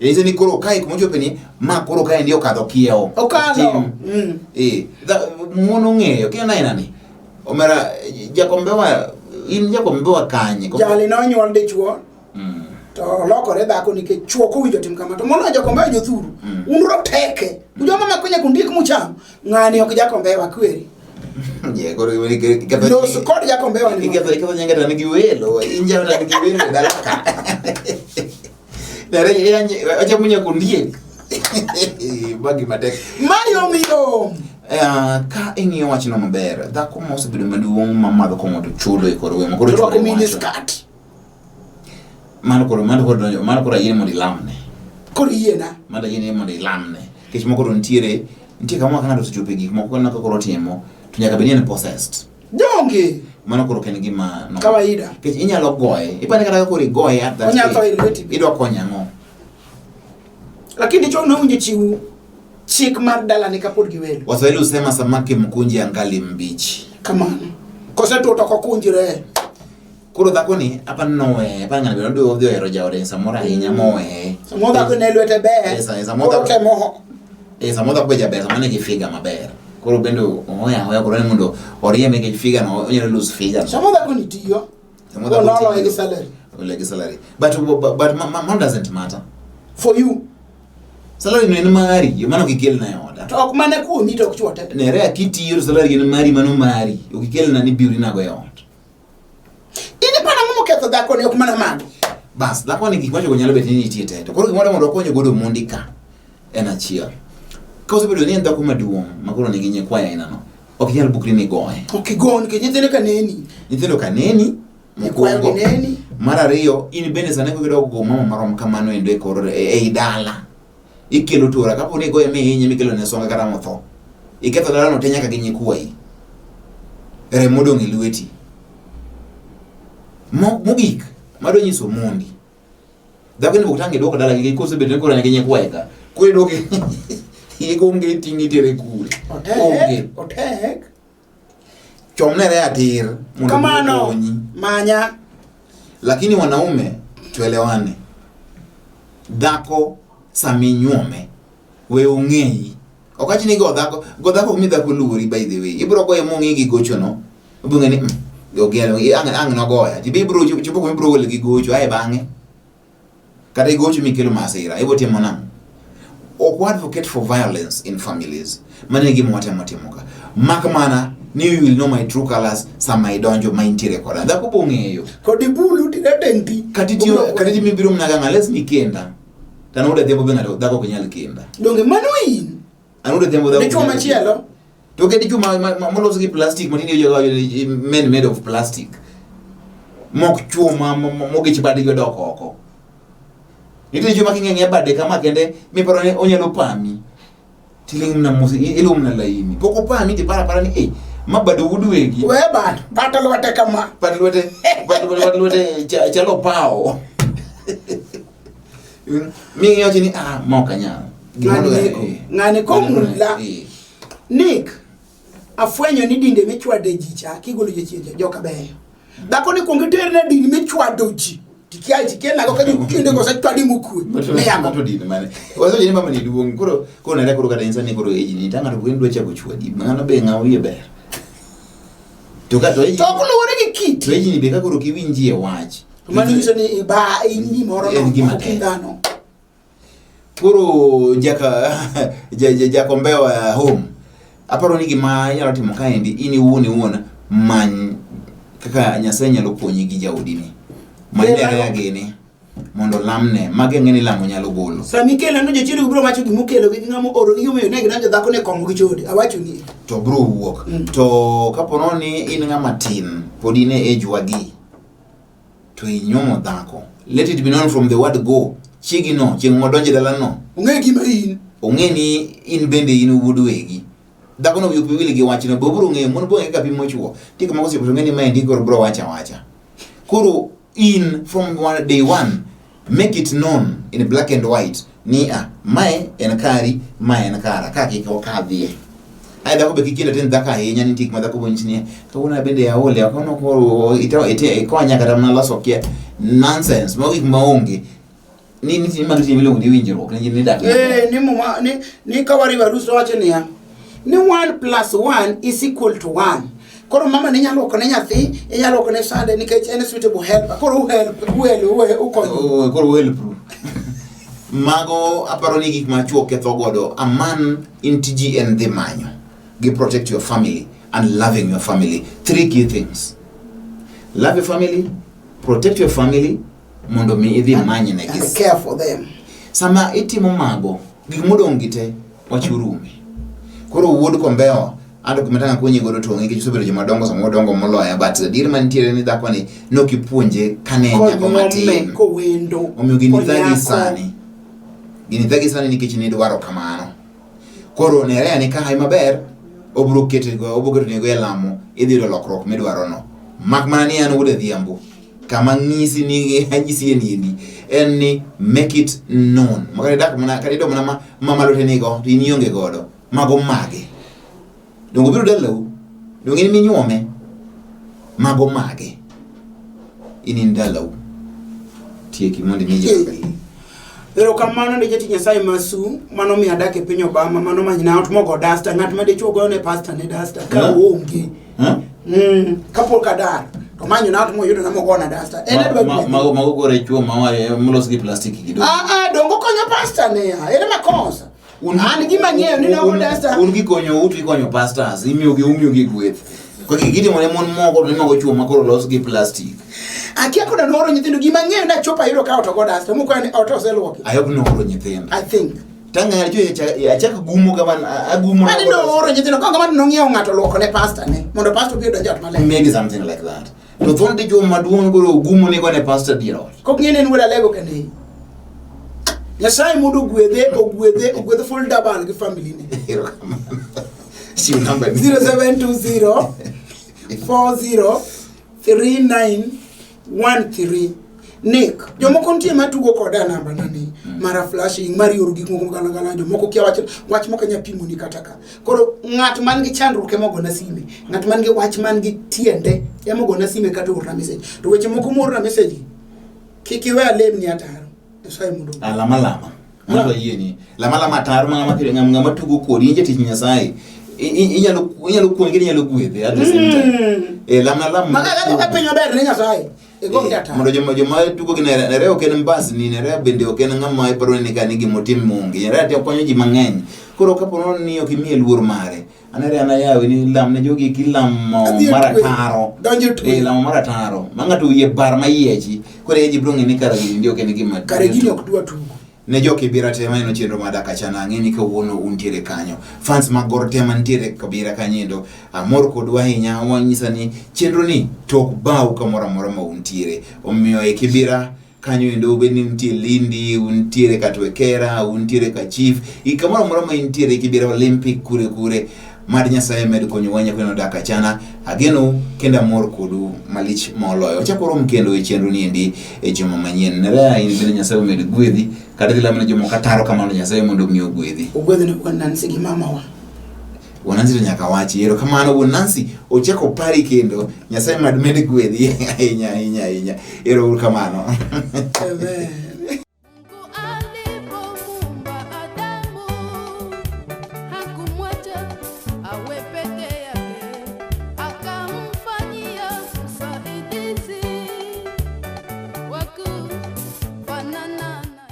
Inyiso ni koro kae kuma ochope ni ma koro kae ndi okadho kiewo. Okalo. Tim. Eh, mon ong'eyo kineno aina ni. Omera jakombewa in jakombewa kanye? Jali nonyuol dichuo to olokore dhako nikech chuo kowinjo tim kama to moloyo jakombewa jothuru. Un roteke. Ujoma mako nyaka undik mucham. Ng'ani ok jakombewa kweri. Yeah, koro iketho Los kod jakombewa ni. iketho nyinge to nigi welo. In jaoda nigi welo e dala ka. Nere ochamo nyaka ondiek. Magi matek. Mayom yom. Ka ing'iyo wachno maber, dhako ma osebedo maduong' ma madho kong'o to chudo e kor gweng' koro Rwako chuore mini wacho. skirt. Mano koro mano koro donjo mano koro ayieni mondo ilamne. Koro yiena. Mano ayieni mondo ilamne. Nikech moko to nitiere nitie kama ka ng'ato osechopo e gik moko kaka koro otimo to nyaka bed ni en possessed. Donge. Mano koro ok en gima no. Kawaida. Nikech inyalo goye. Ipani kata ka koro igoye at that Onyalo tho age, e lweti. Idwa konyo ang'o? Lakini dichuo nowinjo chiw chik mar dalani kapod giwelo. Waswahili husema samaki mkunje angali mbichi. Kamano. Kosetuo to ok okunjre. Koro dhako ni apa noweye, apa ng'ano bende odhi ohero jaode samoro ahinya moweye. Samoro dhako ne lwete ber. Eh, samoro Koro dhako- temo ho. Eh, samoro dhako be jaber, samoro nigi figa maber. Koro bende ohoya ahoya koro ni mondo oriembe nikech figa no onyalo lose figa no. Samoro dhako ni tiyo. Samoro dhako Koro noloye tiyo. gi salary. Oloye gi salary. But ma doesn't matter. For you. Salary no en mari, mano ok ikelna e oda. To ok mana kuomi to ok chwo te. Nere akitiyo to salary en mari mano mari. Ok ikelna ni biwri nago e ot. In iparo ang'o moketho dhako ni ok mana mago. Bas, dhako ni gik machogo nyalo bet ni nitie te. To koro gimoro mondo wakonyo godo mondi ka en achiel. Ka osebedo ni en dhako maduong' ma koro nigi nyikwayo ainano, ok inyal bukri ni goye. Ok igo nikech nyithinde ka neni. Nyithindo ka neni, Nyikwayo mokwongo. gi neni. Mar ariyo, in bende sani kidok go mama marom kamano endo e kor ei dala. Ikelo tura kapo ni igoye mihinye mikelo ne songa kata motho. Iketho dalano te nyaka gi nyikwayi. Remo odong' e lweti. Mogik, madwa nyiso mondi. Dhako ni ok tang' idwoko dala gi kosebedo ni koro en gi nyikwaye ka. Koro idwoke igonge iting'e itere kure. Onge. Otek. Otek. Chomnere atir mondo Kamano. okonyi. Manya. Lakini wanaume tuelewane. Dhako sama inyuome we ong'eyi. Ok awach ni go dhako, go dhako ok mi dhako luori by the way. Ibiro goye mong'e gi gochono. Ibiro ng'e ni ogelo ang' ang' nogoya. Tibe ibiro chopo kuma ibiro gole gi gocho ae bang'e. Kata igocho mikelo masira, ibiro timo nang'o? Ok wa advocate for violence in families. Mano e gima watemo timo ka. Mak mana ni you will know my true colors sama idonjo ma intiere koda. Dhako bo ng'eyo. Kod ibulu tirateng' pi. Kata itiyo kata itiyo mibiro mana gang'a les ni kenda. To an wuod Adhiambo be ng'ato dhako ok nyal kenda. Donge mano in. An wuod Adhiambo dhako ok Dichuo nyal machielo. kenda. To ke dichuo molos gi plastic matinde iwacho wacho ni men made of plastic. Mok chuo ma mogech badgi odok oko. Nitie dichuo ma king'e ng'e bade kama kende miparo ni onyalo pami. Tiling' mana mos iluwo mana laini. Pok opami tiparo apara ni eh ma bad wuod wegi. We bat. Bat lwete kama. Bad lwete bad lwete chalo pawo. Mi ng'iyo ni ah ma ok anyal. Ng'ani neko. Ng'ani komula. Nick, afwenyo ni dinde michwade ji cha kigolo jachien cha joka beyo. Dhako ni kuong iterne din michwado ji. Tikia tikia ka kinde go osechwadi mokwe. Miyango. To din mane. Waso ni mama ni duong' koro koro nere koro kata insa ni koro eji ni tanga to gwen dwa chako chwadi. Mano be ng'a wiye ber. To ka to eji To ok luwore gi kit. to eji ni be ka koro kiwinji e wach. To mano nyiso ni ba in gimoro En no gima ok tek. in dhano. Koro jaka jakombewa home. Aparo ni gima inyalo timo kaendi in iwuon iwuon many Kaka Nyasaye nyalo konyi gi jaodini. Many Nerea gini mondo lamne. Magi ang'e ni lamo nyalo golo. Sama ikelo no jochiende biro wacho gima okelo gi ng'ama oro gi omiyo ne gidonjo dhako ne kong'o gi chode. Awacho ni. To bro wuok. To kapo ni in ng'ama tin, pod in e age wagi, to inyuomo dhako. Let it be known from the word go. Chiegi no, chieng' modonjo e dalano. Ong'e gima in. Ong'e ni in bende in wuod wegi. Dhako no wiye ok bi wil gi wachno, be obiro ng'eyo, mon bo ng'e kaka pimo chuo. Nitie kama kosiepo to ng'e ni maendi koro bro wacho awacha. Koro in from day one, make it known in black and white ni a mae en kari, mae en kara, ka kik okadhie. Ai dhako be kik tin dhako ahinya nitie gik ma dhako bo nyisi ni kawuono bende aol ya kawuono koro ito ite ikonya kata mana loso kia nonsense mago gik maonge ni nitie magi nitie miluongo ni winjruok ni ni dak Eh, ni muma ni ni ka wariwo arus to wacho niya ni 1 plus 1 is equal to 1. Koro mama ne nyalo luoko ne nyathi, inyalo luoko ne sande nikech en suitable helper. Koro uhelp, uhel, ukonyo. Oh, koro help mago aparo ni gik ma chuo ketho godo a man in tiji en dhi manyo gi protect your family and loving your family three key things love your family protect your family mondo mi idhi many negi And care for them. sama itimo mago gik modong' gi te wach orume koro wuod kombewa anto kuma tang' akonyi godo to ong'e nikech osebedo joma dongo sama odongo moloya but adier mantiere ni dhako ni nokipuonje kane en nyako Konyuome, matin kowendo. omiyo gini thagi konyako. sani gini thagi sani nikech nidwaro kamano koro nerea ni kahayi maber obiro keto obiro keto nego e lamo idhi yudo lokruok midwaro no mak mana ni an wuod adhiambo kama ng'isi ni anyisi en endi en ni make it known makata idak mana kata idok mana ma mama lote nigo to in ionge godo mago mage donge obiro dalau donge in minyuome mago mage in in dalau tieki mondo imi ji Erokamano ne jatich Nyasaye Masu mano miyo adak e piny Obama mano manyna ot mogo dasta ng'at ma dichuo goyo ne pasta ne dasta ka oonge. Kapok adar to manyo na ot moyudo na mogona dasta. En adwa gwedhe. Mago mago gore chuo ma molos gi plastic gi do. Ah ah dongo konyo pasta ne ya. Ere makosa. An gima ng'eyo ni nogo dasta. Un gikonyo utu ikonyo pastors imiyogi umiyogi gweth. Kwa gitimo ne mon moko to ni mago chuo ma koro los gi plastic. Akia koda nooro nyithindo gima ng'eyo ni achopo ayudo ka ot ogo dasta moko ni ot oseluoki. Ayok nooro nyithindo. I think. Tanga jo achak gumo kama agumo. Mani nooro nyithindo kongo mani nong'iewo ng'ato luoko ne pasta ne mondo pasta obi odonj e ot maler. Maybe something like that. To thuon dichuo maduong' koro ogumo ni gone pastor dier ot. Kok ng'e ni en wuod Alego kende. Nyasaye mondo ogwedhe, ogwedhe, ogwedhe full double gi family ne. Erokamano. Chiw namba ni. 0720 40 3913 Nick, jomoko nitie matugo koda namba na ni mara flashing mar yor gik moko galagala jomoko kia wach wach moko nya pimo ni kata ka. Koro ng'at man gi chandruok ema ogona sime, ng'at man gi wach man gi tiende ema ogona sime kata oorna message. To weche moko moorna message gi, kik iwe alemni ataro. Nyasaye mondo Ah, lama lama. Mano ayie ni. Lama lama ataro ma ng'ama kelo ng'ama tugo kodi in jatich Nyasaye. Inyalo inyalo kuonge kendo inyalo gwedhe at the same time. Eh lama lama. Maka ka piny maber ne Nyasaye. Igo Eh, ataro. mondo joma joma tugo gi Nerea Nerea ok en mbasni Nerea bende ok en ng'ama iparo ni ka ni gimotim onge Nerea to konyo ji mang'eny koro kapo ni ok imiye luor mare Anerea na yawe ni lam ne jogi kilamo Adhi e mar twe. ataro Donjo e twe. Eh, lamo mar ataro ma ng'ato wiye bar ma yiechi koro e ji biro ng'e ni kara gini ndi ok en gima Kare gini ok dwa tugo. ne jo Kibira te maneno chenro mar Dak Achana ang'e ni kawuono untiere kanyo fans mag Gor te mantiere Kibira kanyo endo amor kodu ahinya wanyisa ni chenro ni to ok bau kamoro amora ma untiere omiyo e Kibira kanyo endo obed ni untie Lindi untiere Katwekera untiere Kachif i kamoro amora ma intiere Kibira Olympic kure kure mad Nyasaye med konyowa nyakweno Dak Achana ageno kendo amor kodu malich moloyo wachak warom kendo e chenro ni endi e juma manyien Nerea in bende Nyasaye omed gwedhi kata dhi lamne jomoko ataro kamano Nyasaye mondo omi ogwedhi Ogwedhne wuon Nancy gi mamawa. Wuon Nancy to nyaka wachi erokamano wuon Nancy ochako opari kendo Nyasaye mad med gwedhi ahinya ahinya ahinya ero uru kamano Amen.